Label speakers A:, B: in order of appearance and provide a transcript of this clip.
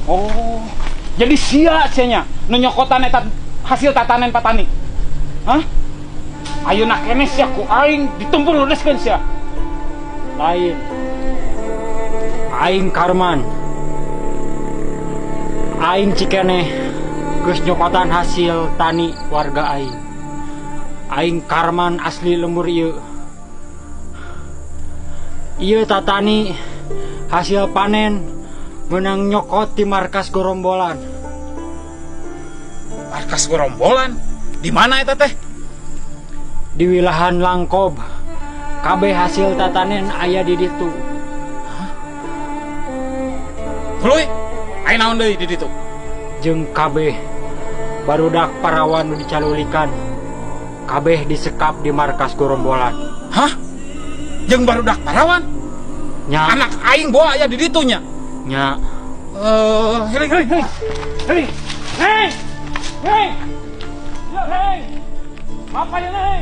A: Oh, jadi sia sia nya nu nyokotan eta hasil tatanen patani. Hah? Ayeuna keneh sia ku aing ditumpul ludeskeun sia.
B: Lain. Aing Karman. Aing cikeneh geus nyokotan hasil tani warga aing. Aing Karman asli lembur ieu. Ieu tatani hasil panen menang nyokot di markas gorombolan.
A: Markas gerombolan? Di mana eta teh?
B: Di wilahan Langkob. Kabeh hasil tatanen aya di ditu.
A: Tuluy, aya naon deui di ditu?
B: Jeung kabeh barudak parawan nu dicalulikan. Kabeh disekap di markas gorombolan.
A: Hah? Jeung barudak parawan?
B: Nya.
A: Anak aing boa aya di ditu nya.
B: Nya.
A: Eh, hei, hei, hei. Hei. Hei. Hei. Ya, hei. Apa ya, hei?